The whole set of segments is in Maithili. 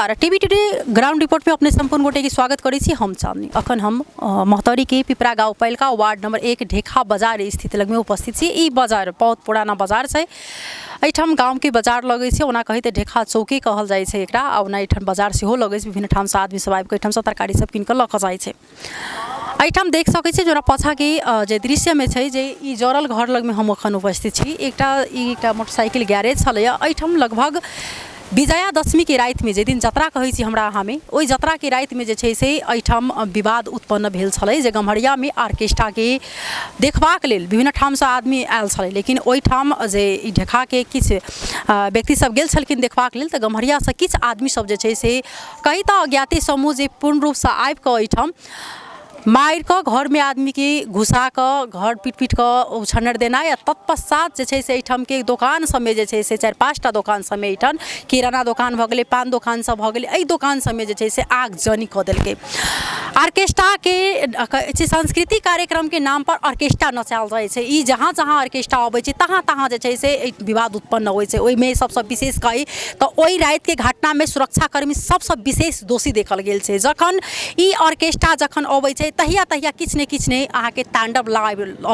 नमस्कार, टीवी टुडे ग्राउंड रिपोर्ट में अपने संपूर्ण गोटे के स्वागत करै छी। हम चांदनी। अखन हम महोत्तरी के पिपरा गाँव पहिलका वार्ड नंबर 1 ढेखा बाजार स्थित लगमे उपस्थित छी। ई बाजार बहुत पुराना बाजार छै। एहिठाम गाँवके बाजार लगै छै, ओना कही तऽ ढेखा चौके कहल जाइ छै एकरा। आ ओना एहिठाम बाजार सेहो लगै छै, विभिन्न ठामसँ आदमी सब आबिकऽ एहिठामसँ तरकारी सब कीन कऽ लऽ कऽ जाइ छै। एहिठाम देख सकै छी जे ओना पाछाँके जे दृश्यमे छै जे ई जरल घर लगमे हम अखन उपस्थित छी। एकटा ई एकटा मोटरसाइकिल गैरेज छलैए। एहिठाम लगभग विजयादशमीके रातिमे, जाहि दिन जतरा कहै छी हमरा अहाँमे, ओहि जतराके रातिमे जे छै से एहिठाम विवाद उत्पन्न भेल छलै जे गम्हरियामे आर्केस्ट्राके देखबाक लेल विभिन्न ठामसँ आदमी आयल छलै। लेकिन ओहिठाम जे ई ढेखाके किछु व्यक्ति सब गेल छलखिन देखबाक लेल, तऽ गम्हरियासँ किछु आदमी सब जे छै से कही तऽ अज्ञाते समूह जे पूर्ण रूपसँ आबिकऽ एहिठाम मारिकऽ घरमे आदमीके घुसाकऽ घर पीट पीटकऽ उछन्नर देनाइ, आओर तत्पश्चात जे छै से एहिठामके दोकान सबमे जे छै से 4-5 टा दोकान सबमे, एहिठाम किराना दोकान भऽ गेलै, पान दोकान सब भऽ गेलै, एहि दोकान सबमे जे छै से आगजनी कऽ देलकै। ऑर्केस्ट्राके छै, सांस्कृतिक कार्यक्रमके नामपर ऑर्केस्ट्रा नचायल जाइ छै। ई जहाँ जहाँ ऑर्केस्ट्रा अबै छै तहाँ तहाँ जे छै से विवाद उत्पन्न होइ छै। ओहिमे सबसँ विशेष कही तऽ ओहि रातिके घटनामे सुरक्षाकर्मी सबसँ विशेष दोषी देखल गेल छै। जखन ई ऑर्केस्ट्रा जखन अबै छै तहिया तहिया किछु ने किछु ने अहाँके ताण्डव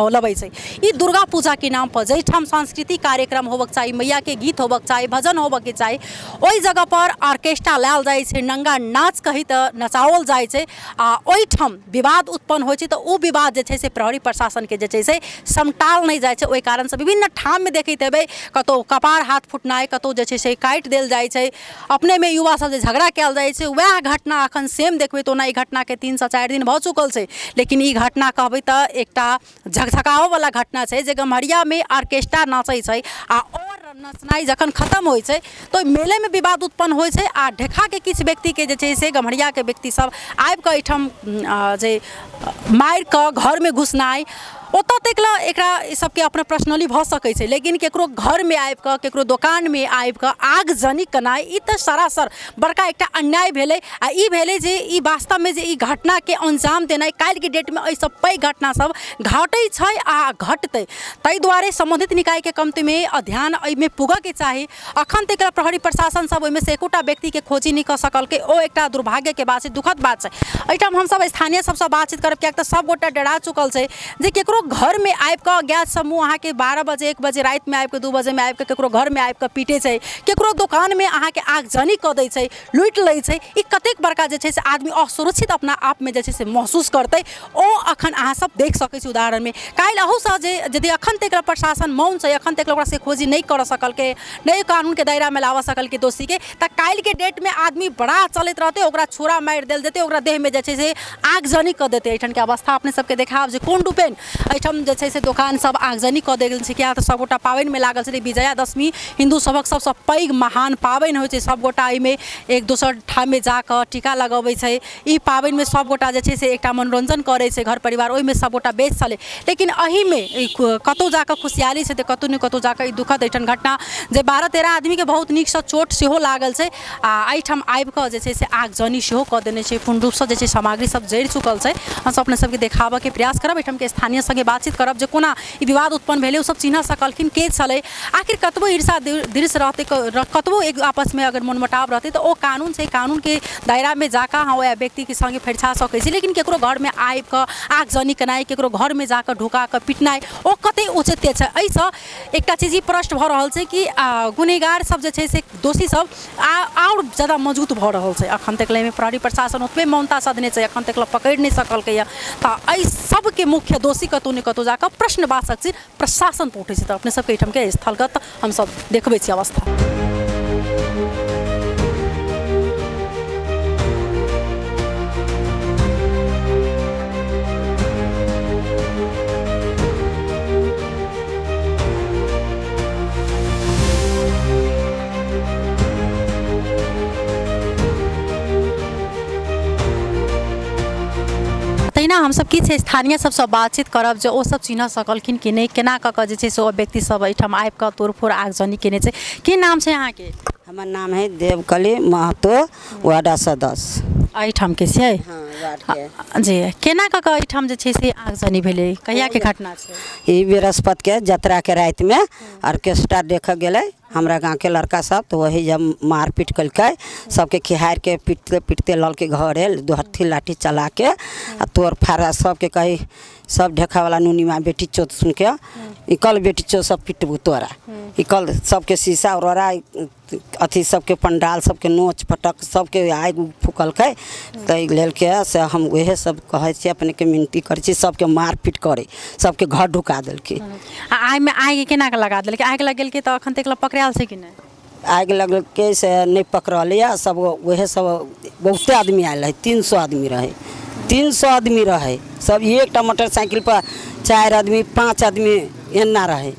लबै छै। ई दुर्गा पूजाके नामपर जाहिठाम सांस्कृतिक कार्यक्रम होबऽके चाही, मैयाके गीत होबऽके चाही, भजन होबऽके चाही, ओहि जगहपर ऑर्केस्ट्रा लायल जाइ छै, नङ्गा नाच कही तऽ नचाओल जाइ छै आ ओहिठाम विवाद उत्पन्न होइ छै। तऽ ओ विवाद जे छै से प्रहरी प्रशासनके जे छै से समटाल नहि जाइ छै। ओहि कारणसँ विभिन्न ठाममे देखैत हेबै, कतहु कपार हाथ फुटनाइ, कतहु जे छै से काटि देल जाइ छै, अपनेमे युवा सब जे झगड़ा कयल जाइ छै, वएह घटना एखन सेम देखबै। तऽ ओना ई घटनाके 3 से 4 दिन भऽ चुकल छै, लेकिन ई घटना कहबै तऽ एकटा झकझकाबऽवला घटना छै जे गम्हरियामे ऑर्केस्ट्रा नाचै छै आ आओर नचनाइ जखन खतम होइ छै तऽ ओहि मेलेमे विवाद उत्पन्न होइ छै आ ढेखाके किछु व्यक्तिके जे छै से गम्हरियाके व्यक्ति सब आबिकऽ एहिठाम जे मारिकऽ घरमे घुसनाइ, ओतऽ तक लए एकरा ई सबके अपना पर्सनली भऽ सकै छै, लेकिन ककरो घरमे आबिकऽ, ककरो दोकानमे आबिकऽ आगजनी केनाइ, ई तऽ सरासर बड़का एकटा अन्याय भेलै। आ ई भेलै जे ई वास्तवमे जे ई घटनाके अंजाम देनाइ, काल्हिके डेटमे एहिसँ पैघ घटना सब घटै छै आ घटतै। ताहि दुआरे सम्बन्धित निकायके कमतीमे ध्यान एहिमे पुगऽके चाही। अखन तक प्रहरी प्रशासन सब ओहिमे से एकोटा व्यक्तिके खोजी नहि कऽ सकलकै, ओ एकटा दुर्भाग्यके बात छै, दुखद बात छै। एहिठाम हमसब स्थानीय सबसँ बातचीत करब, किएक तऽ सबगोटा डरा चुकल छै जे केकरो घरमे आबिकऽ अज्ञात समूह अहाँके 12 बजे, 1 बजे रातिमे आबिकऽ, 2 बजेमे आबिकऽ केकरो घरमे आबिकऽ पीटै छै, केकरो दोकानमे अहाँके आगजनी कऽ दै छै, लूटि लै छै। ई कतेक बड़का जे छै से आदमी असुरक्षित अपना आपमे जे छै से महसूस करतै, ओ अखन अहाँ सब देख सकै छी उदाहरणमे। काल्हि अहूसँ जे यदि अखन तक प्रशासन मौन छै, अखन तक ओकरा से खोजी नहि करऽ सकलकै, नहि कानूनके दायरामे लाबऽ सकलकै दोषीके, तऽ काल्हिके डेटमे आदमी बड़ा चलैत रहतै, ओकरा छुरा मारि देल जेतै, ओकरा देहमे जे छै से आगजनी कऽ देतै। एहिठामके अवस्था अपने सबके देखायब जे कोन रूपेण एहिठाम जे छै से दोकान सब आगजनी कऽ देल गेल छै, किएक तऽ सबगोटा पाबनिमे लागल छलै। विजयादशमी हिन्दू सभक सबसँ पैघ महान पाबनि होइ छै। सबगोटा एहिमे एक दोसर ठाममे जाकऽ टीका लगबै छै। ई पाबनिमे सबगोटा जे छै से एकटा मनोरञ्जन करै छै घर परिवार, ओहिमे सबगोटा व्यस्त छलै। लेकिन एहिमे कतहु जाकऽ खुशहाली छै तऽ कतहु ने कतहु जाकऽ ई दुखद एहिठाम घटना जे 12-13 आदमीके बहुत नीकसँ चोट सेहो लागल छै आ एहिठाम आबिकऽ जे छै से आगजनी सेहो कऽ देने छै। पूर्ण रूपसँ जे छै सामग्री सब जरि चुकल छै। हमसब अपने सबके देखाबऽके प्रयास करब, एहिठामके स्थानीय सङ्गे बातचीत करब जे कोना ई विवाद उत्पन्न भेलै, ओसब चिन्ह सकलखिन, के छलै। आखिर कतबो ईर्षा दृश्य रहतै, कतबो एक आपसमे अगर मनमुटाव रहतै, तऽ ओ कानून छै, कानूनके दायरामे जाकऽ अहाँ ओहि व्यक्तिके सङ्गे फरिछा सकै छी। लेकिन ककरो घरमे आबिकऽ आगजनी केनाइ, ककरो घरमे जाकऽ ढुकाकऽ पिटनाइ, ओ कतेक उचित छै? एहिसँ एकटा चीज ई प्रश्न भऽ रहल छै कि गुनहगार सब जे छै से दोषी सब आओर जादा मजबूत भऽ रहल छै। अखन तक एहिमे प्रहरी प्रशासन ओतबे मौनता साधने छै, अखन तक पकड़ि नहि सकलकैए। तऽ एहि सबके मुख्य दोषी कतहु ने कतहु जाकऽ प्रश्नवाचक छै प्रशासन पर उठै छै। तऽ अपने सबके एहिठामके स्थलगत हमसब देखबै छी अवस्था। तहिना हमसब किछु स्थानीय सबसँ बातचीत करब जे ओ सब चिन्ह सकलखिन कि नहि, केना कऽ कऽ जे छै से ओ व्यक्ति सब एहिठाम आबि कऽ तोड़फोड़ आगजनी केने छै। की नाम छै अहाँके? हमर नाम है देवकली महतो, वार्ड सदस्य। एहिठाम के छियै? हाँ, वार्ड के। जी, केना कऽ कऽ एहिठाम जे छै से आगजनी भेलै, कहियाके घटना छै? ई बृहस्पति के जतरा के राति में ऑर्केस्ट्रा देखऽ गेलै हमरा गाँव के लड़का सब, तो वही जब मारपीट केलकै, सबके खिहार के पीटते पीटते ललके घर आयल, दोहत्थी लाठी चला के आ तोड़ फाड़ सबके कही सब ढेखावला नुनिमा बेटी चोत सुन के इकल बेटी चोत सब पिटबू तोरा इकल सबके शीशा उरोरा अथी सबके पंडाल सबके नोच पटक सबके आगि फूकलकै। ताहि लेल के से हम उएह सब कहै छी, अपनेके मिनती करै छी, सबके मारपीट करै सबके घर ढुका देलकै। आ आगिमे आगि केना कऽ लगा देलकै? आगि लगेलकै तऽ एखन तक पकड़ायल छै कि नहि? आगि लगलकै से नहि पकड़लैए सब, उएह सब बहुते आदमी आयल रहै, 300 आदमी रहै, 300 आदमी रहै सब, एकटा मोटरसाइकिलपर 4 आदमी 5 आदमी एना रहै।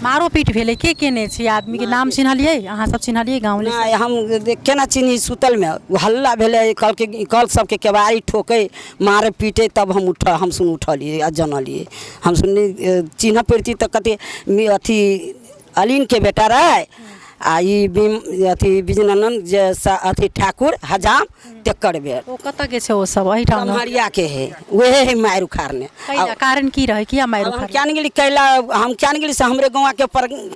मारो पीट भेलै, के केने छै? आदमीके नाम चिन्हलियै अहाँ सब? चिन्हलियै गाँव? नहि, हम केना चिन्ही? सुतलमे हल्ला भेलै, कहलकै कल सबके केबाड़ी ठोकै मारै पीटै, तब हम उठ हम सुन उठलियै आ जनलियै। हम सुनली चिन्हऽ पड़िती तऽ कते अथी अलीनके बेटा रहै आ ई बीम अथी बिजनानन्द जे अथी ठाकुर हजाम तेकर बेर। ओ कतऽ के छै ओ सब? एहिठाम गम्हरियाके है, उहे है मारि उखाड़ने। कैला कारण की रहै, किया मारि हम उखाड़ने? क्या नहीं गेली कैला, हम क्या नहीं गेली से हमरे गाँवके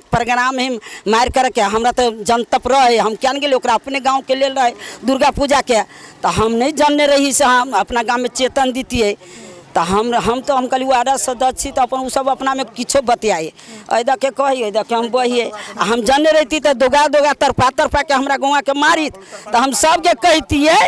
प्रोग्राम है मारि करके, हमरा तऽ जनतब रहे, हम क्या नहीं गेली ओकरा अपने गाँवके लेल रहे दुर्गा पूजाके, तऽ हम नहि जानने रही से हम अपना गाममे चेतन दितियै तऽ हम तऽ हम कहली वार्ड सदस्य छी तऽ अपन ओसब अपनामे किछो बतियाइ, एहि दऽके कही एहि दऽके हम बहियै। आ हम जानने रहिती तऽ दोगा दोगा तड़पा तड़पाके हमरा गाँवके मारित तऽ हम सबके कहितियै,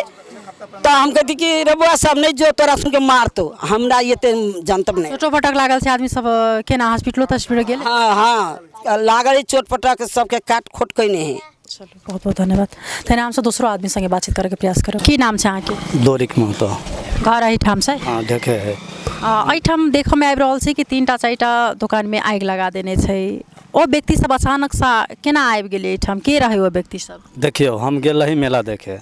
तऽ हम कहती कि रे बौआ सब नहि जो तोरा सुनके मारतौ, हमरा एते जनतब नहि। चोटो पटक लागल छै आदमी सब, केना हॉस्पिटलो तस्पिटलो गेल? हाँ हाँ, लागल है चोट पटक, सबके काट खोट कयने है। चलू, बहुत बहुत धन्यवाद। तहन हमसब दोसरो आदमी संगे बातचीत करैके प्रयास करब। की नाम छै अहाँके? दोरिक महतो। घर एहिठाम छै? हाँ, देखे है। एहिठाम देखऽमे आबि रहल छै कि 3टा 4टा दोकानमे आगि लगा देने छै। ओ व्यक्ति सब अचानकसँ केना आबि गेलै एहिठाम? के रहै ओ व्यक्ति सब? देखियौ, हम गेल रही मेला देखे,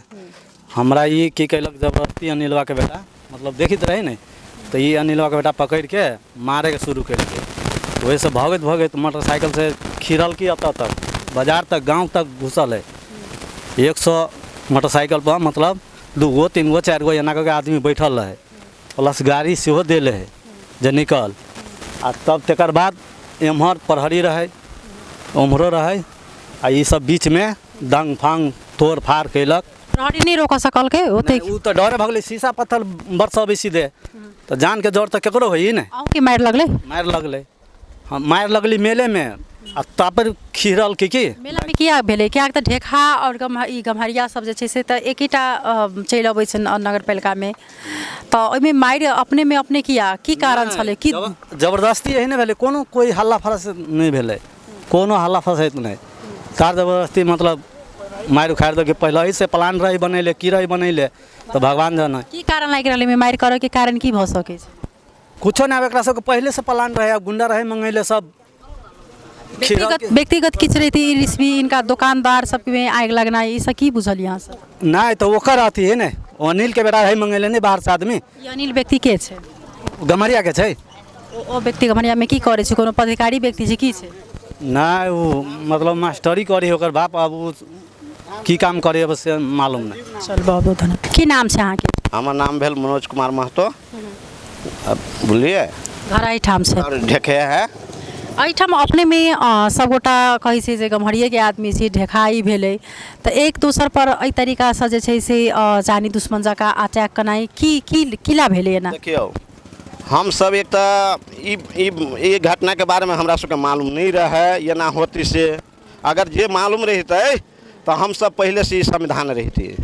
हमरा ई की कयलक जबरदस्ती अनिलवा के बेटा, मतलब देखैत रही ने तऽ ई अनिलवा के बेटा पकड़िके मारैके शुरू केलकै, ओहिसँ भगैत भगैत मोटरसाइकिलसँ खिरल की एतऽ तक बाजार तक गाँव तक घुसल है। 100 मोटरसाइकिलपर मतलब 2 गो 3 गो 4 गो एना कऽ के आदमी बैठल रहै, प्लस गाड़ी सेहो देल है जे निकल। आ तब तकर बाद एम्हर प्रहरी रहै ओम्हरो रहै आ ई सब बीचमे दंग फंग तोड़ फाड़ कयलक। प्रहरी नहि रोकऽ सकलकै ओते? ओ तऽ डरे भऽ गेलै, शीशा पत्थर बरसबै सीधे तऽ जानके डर तऽ केकरो होइ ने। अहूँके मारि लगलै? मारि लगलै, हाँ मारि लगली मेलेमे आ तापर खिरल की की मेलामे किया भेलै? किएक तऽ ढेखा आओर ई गम्हरिया सब जे छै से तऽ एकेटा चलि अबै छै नगरपालिकामे, तऽ ओहिमे मारि अपनेमे अपने किया, की कारण छलै? की जबरदस्ती एहने भेलै, कोनो कोइ हल्ला फरस नहि भेलै, कोनो हल्ला फसैत नहि, तार जबरदस्ती मतलब मारि उखाड़ि देलकै। पहिले से प्लान रही बनैले की रही बनैले तऽ भगवान जानै। की कारण लागि रहलै मारि करऽके कारण की भऽ सकै छै? कुछो नहि, आब एकरा सबके पहिले से प्लान रहै, आब गुंडा रहै मंगैले सब। व्यक्तिगत किछु रहितै ई रिसबी इनका दोकानदार सबमे आगि लगनाइ ई सब की बुझलियै अहाँ सब? नहि तऽ ओकर अथी है ने, अनिल के बेटा रहै मंगैले नहि बाहर से आदमी। ई अनिल व्यक्ति के छै? गमरिया के छै। ओ व्यक्ति गमरियामे की करै छै? कोनो पदाधिकारी व्यक्ति छै की छै? नहि, ओ मतलब मास्टरी करी ओकर बाप, आब ओ की काम करे अब से मालूम नहि। चल, बहुत बहुत धन्यवाद। की नाम छै अहाँके? हमर नाम भेल मनोज कुमार महतो, बुझलियै? घर एहिठाम छै? आओर ढेके है। एहिठाम अपनेमे सबगोटा कहै छै जे गम्हरिएके आदमी छी, ढेखाइ भेलै तऽ एक दोसर पर एहि तरीकासँ जे छै से जानी दुश्मन जकाँ अटैक केनाइ की की किला भेलै एना? देखियौ, हमसब एक तऽ ई ई ई घटनाके बारेमे हमरा सबके मालूम नहि रहै, एना होतै से। अगर जे मालूम रहितै तऽ हमसब पहिलेसँ ई संविधान रहितियै।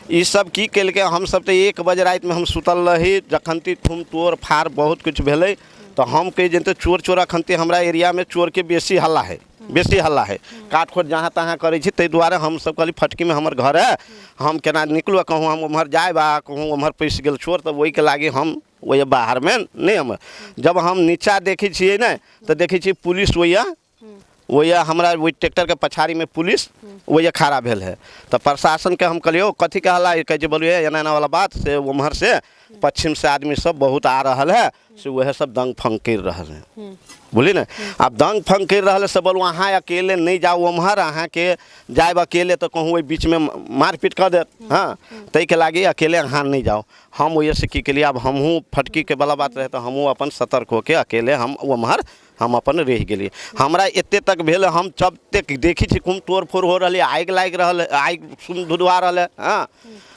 ई सब की केलकै, हमसब तऽ 1 बजे रातिमे हम सुतल रही, जखन ती थुम तोड़ फाड़ बहुत किछु भेलै तऽ हम कही जे चोर चोर अखन ती हमरा एरियामे चोरके बेसी हल्ला है, बेसी हल्ला है, काट खोट जहाँ तहाँ करै छी, ताहि दुआरे हमसब कहली फटकीमे हमर घर है, हम केना निकलू, कहूँ हम ओम्हर जायब आ कहूँ ओम्हर पैसि गेल चोर, तऽ ओहिके लागि हम ओहि बाहरमे नहि। हम जब हम नीचा देखै छियै ने तऽ देखै छियै पुलिस ओहिया हमरा ओहि ट्रैक्टरके पछाड़ीमे पुलिस ओहिया खड़ा भेल है। तऽ प्रशासनके हम कहलियै ओ कथीके हल्ला है? कहै छै बोलिए एना एना वाला बात से ओम्हर से पश्चिम से आदमी सब बहुत आ रहल है, से वह सब दंग फंग कर रहल है, बुझली ने। आब दंग फंग कर रहल है से बोलू अहाँ अकेले नहीं जाउ ओम्हर, अहाँके जायब अकेले तऽ कहूँ ओहि बीचमे मारपीट कऽ देत। हँ, ताहिके लागी अकेले अहाँ नहीं जाउ। हम ओहिसँ की केलियै, आब हमहूँ फटकीके वाला बात रहै तऽ हमहूँ अपन सतर्क होके अकेले हम ओम्हर हम अपन रहि गेलियै। हमरा एते तक भेल, हम जब तक देखै छी खूब तोड़ फोड़ हो रहल है, आगि लागि रहल है, आगि सुन धुधुआ रहल है। हँ,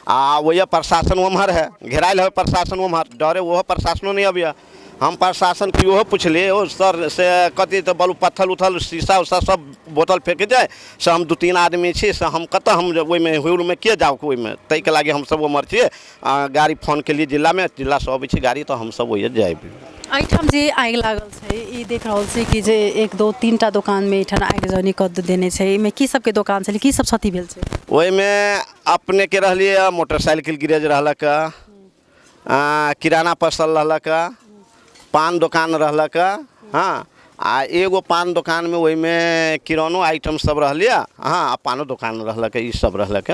आ ओहि प्रशासन ओम्हर है, घेरायल है प्रशासन ओम्हर, डरे ओहो प्रशासनो नहीं अबैए। हम प्रशासन के इहो पुछलियै, ओ सर से कथी तऽ बोलू पत्थर उथल शीशा उसा सब बोतल फेंक जाय, से हम 2-3 आदमी छी, से हम कतऽ हम ओहिमे हुलमे के जाउ ओहिमे, ताहिके लागी हमसब ओम्हर छियै। आ गाड़ी फोन केलियै जिलामे, जिलासँ अबै छै गाड़ी तऽ हमसब ओहिए जायब। एहिठाम जे आगि लागल छै, ई देख रहल छी कि जे 1 2 3 टा दोकानमे एहिठाम आगिजनी कऽ देने छै। एहिमे की सबके दोकान छलै, की सब क्षति भेल छै? ओहिमे अपनेके रहलियै मोटरसाइकिल गिरेज रहलक, किराना पसल रहलक, पान दोकान रहलक। हँ, आ एगो पान दोकानमे ओहिमे किरानो आइटम सब रहलियै। हँ, आ पानो दोकान रहलक, ई सब रहलक,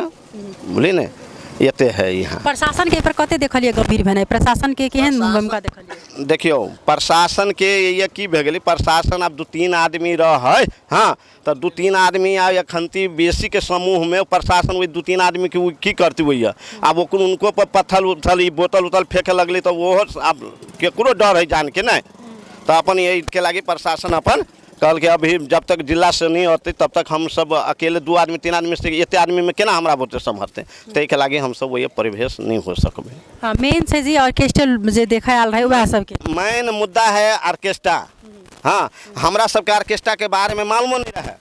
बुझलियै ने, एते है यहाँ। प्रशासन के एहि पर कते देखलियै गंभीर भेनाइ, प्रशासन के केहन भूमिका देखलियै? देखियौ प्रशासन के ये की भए गेलै, प्रशासन आब 2-3 आदमी रहै। हँ, तऽ 2-3 आदमी आ एखनती बेसीके समूहमे प्रशासन ओहि 2-3 आदमीके ओ की करतै ओहिए। आब ओकर उनको पर पत्थर उत्थल ई बोतल उतल फेंके लगलै तऽ ओहो आब केकरो डर है जानके नहि, तऽ अपन एहिके लागी प्रशासन अपन कहलकै अभी जब तक जिला से नहीं होतै तब तक हम सब अकेले 2 आदमी 3 आदमी से एते आदमीमे केना हमरा बोते सम्हरतै, ताहिके लागी हमसब ओहि परिवेश नहीं हो सकबै। मेन छै जे ऑर्केस्ट्रा जे देखै आयल रहै वएह सबके मेन मुद्दा है ऑर्केस्ट्रा। हाँ, हमरा सबके ऑर्केस्ट्रा के बारे में मालूमो नहीं रहे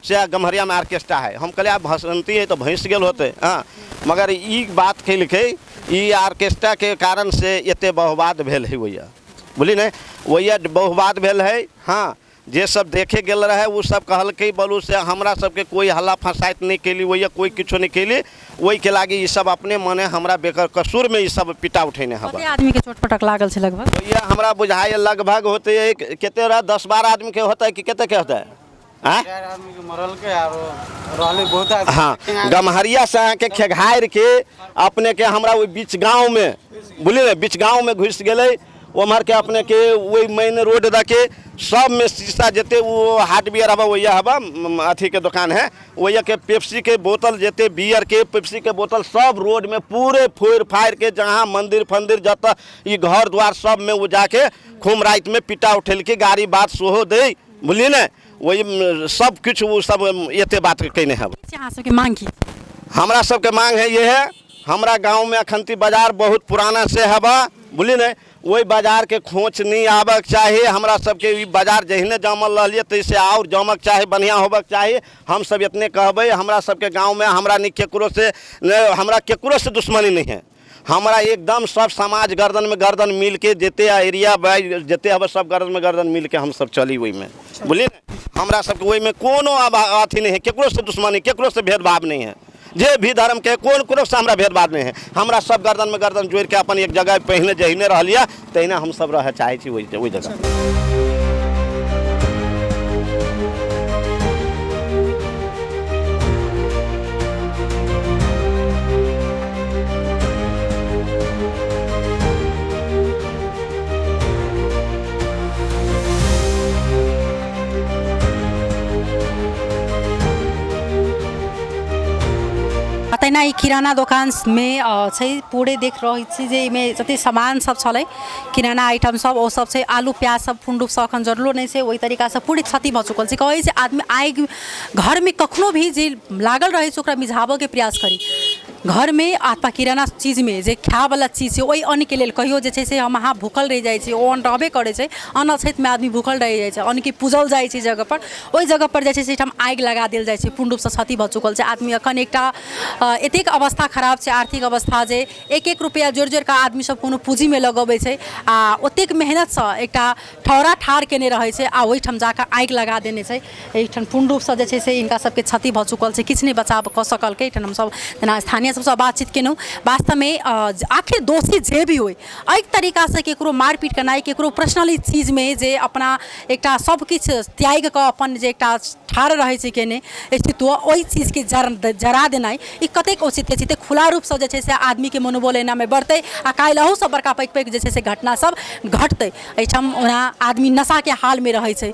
से गम्हरिया में ऑर्केस्ट्रा है। हम कहलियै आब भसंती है तो भैंस गेल होते। हाँ, मगर ई बात केलकै ई ऑर्केस्ट्रा के कारण से एते बहुवाद भेल है ओहिया, बुझली ने, ओहिया बहुवाद भेल है। हाँ, जे सब देखे गेल रहे ओ सब कहलकै बोलू से हमरा सबके कोई हल्ला फसाइत नहीं केली ओहिया, कोई किछो नहीं केली, ओहिके लागी ई सब अपने मने हमरा बेकर कसूर में ई सब पिटा उठेने हवा। कते आदमी के चोट पटक लागल छै लगभग? ओहिया हमरा बुझाइए लगभग होते कते रह 10-12 आदमी के होते कि कते के होते? आँय? हाँ, गम्हरिया से अहाँके खेघारि के अपने के हमरा ओहि बीच गाँव में, बुझलियै ने, बीच गाँव में घुसि गेलै ओम्हर के अपने के ओहि मेन रोड दऽ के सब में शीशा जते वो हाट बियर हवा वही हवा अथी के दुकान है, वही के पेप्सी के बोतल जते बियर के पेप्सी के बोतल सब रोड में पूरे फोड़ फाड़ के जहाँ मंदिर फंदिर जतऽ ई घर द्वार सब में वो जाके खूब राति में पिटा उठेल के गाड़ी बात सेहो दै, बुझलियै ने, वही सब किछु ओ सब एते बात कयने हब। अहाँ सबके मांग की? हमरा सबके मांग है ये है, हमरा गाँव में अखंती बाजार बहुत पुराना से हवा, बुझलियै ने, ओहि बाजारके खोच नहीं आबक चाही। हमरा सबके ई बाजार जहिने जमल रहलियै तैसे और जमक चाही, बढ़िआँ होबक चाही। हम सब इतने कहबै, हमरा सबके गाँवमे हमरा नहीं केकरो से, हमरा केकरो से दुश्मनी नहीं है। हमरा एकदम सब समाज गर्दन में गर्दन मिल के जते एरिया बाई जते हवे सब गर्दन में गर्दन मिल के हम सब चली ओहिमे, बुझलियै ने। हमरा सबके ओहिमे कोनो अथी नहीं है, केकरो से दुश्मनी, केकरो से भेदभाव नहीं है, जे भी धर्म के कोन कोनो से हमरा भेदभाव नहीं है। हमरा सब गर्दन में गर्दन जोड़ के अपन एक जगह पहिने जहिने रहलियै तहिने हम सब रह चाहे छी ओहि जगह। तहिना ई किराना दोकान में छै, पूरे देख रहल छी जे एहिमे जते सामान सब छलै किराना आइटम सब ओ सब छै, आलू प्याज सब पूर्ण रूपसँ अखन जरलो नहि छै, ओहि तरीकासँ पूरे क्षति भऽ चुकल छै। कहै छै आदमी आगि घरमे कखनो भी जे लागल रहै छै ओकरा मिझाबऽके प्रयास करी, घरमे अथवा किराना चीजमे जे खायवला चीज छै ओहि अन्नके लेल कहियो जे छै से हम अहाँ भूखल रहि जाइ छी, ओ अन्न रहबे करै छै, अन्न अछैतमे आदमी भूखल रहि जाइ छै, अन्नके पूजल जाइ छै जगहपर, ओहि जगहपर जे छै से एहिठाम आगि लगा देल जाइ छै, पूर्ण रूपसँ क्षति भऽ चुकल छै। आदमी एखन एकटा एतेक अवस्था खराब छै, आर्थिक अवस्था जे एक एक रुपैआ जोड़ि जोड़िकऽ आदमी सब कोनो पूँजीमे लगबै छै आ ओतेक मेहनतसँ एकटा ठौरा ठाढ़ केने रहै छै आ ओहिठाम जाकऽ आगि लगा देने छै। एहिठाम पूर्ण रूपसँ जे छै से हिनका सबके क्षति भऽ चुकल छै, किछु नहि बचाव कऽ सकलकै। एहिठाम हमसब जेना स्थानीय स्थानीय सबसँ बातचीत केलहुँ। वास्तवमे आखिर दोषी जे भी होइ, एहि तरीकासँ केकरो मारिपीट केनाइ, केकरो पर्सनली चीजमे जे अपना एकटा सब किछु त्यागि कऽ अपन जे एकटा ठाढ़ रहै छै केने अस्तित्व, ओहि चीजके जरा देनाइ ई कतेक उचित छै? खुला रूपसँ जे छै से आदमीके मनोबल एनामे बढ़तै आ काल्हि अहूसँ बड़का पैघ पैघ जे छै से घटना सब घटतै। एहिठाम ओना आदमी नशाके हालमे रहै छै,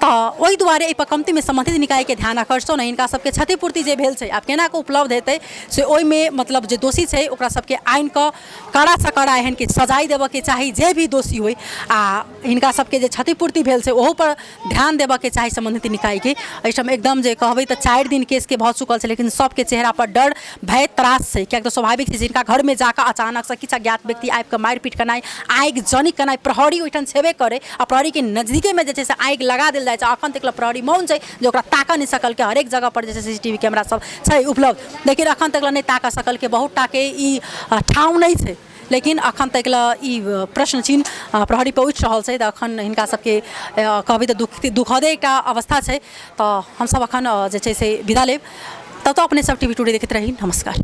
तऽ ओहि दुआरे एहिपर कमतीमे सम्बन्धित निकायके ध्यान आकर्षण, हिनका सबके क्षतिपूर्ति जे भेल छै आब केना कऽ उपलब्ध हेतै से ओहिमे मतलब जे दोषी छै ओकरा सबके आनि कऽ कड़ासँ कड़ा एहन किछु सजाइ देबऽके चाही जे भी दोषी होइ, आ हिनका सबके जे क्षतिपूर्ति भेल छै ओहूपर ध्यान देबऽके चाही सम्बन्धित निकायके। एहिठाम एकदम जे कहबै तऽ 4 दिन केसके भऽ चुकल छै, लेकिन सबके चेहरापर डर भय त्रास छै, किएक तऽ स्वाभाविक छै जिनका घरमे जाकऽ अचानकसँ किछु अज्ञात व्यक्ति आबिकऽ मारि पीट केनाइ, आगि जनि केनाइ, प्रहरी ओहिठाम छेबे करै आ प्रहरीके नजदीकेमे जे छै से आगि लगा देल जाइ छै। अखन तक प्रहरी मौन छै जे ओकरा ताकऽ नहि सकलकै। हरेक जगहपर जे छै C C T V camera सब छै उपलब्ध, लेकिन अखन तक नहि ताकऽ सकलकै। बहुत टाके ई ठाउँ नहि छै, लेकिन अखन तक ई प्रश्न चिन्ह प्रहरी पर उठि रहल छै। तऽ अखन हिनका सबके कहबै तऽ दुखदे एकटा अवस्था छै। तऽ हमसब अखन जे छै से विदा लेब, तब तऽ अपने सब टी वी टुडे देखैत रही। नमस्कार।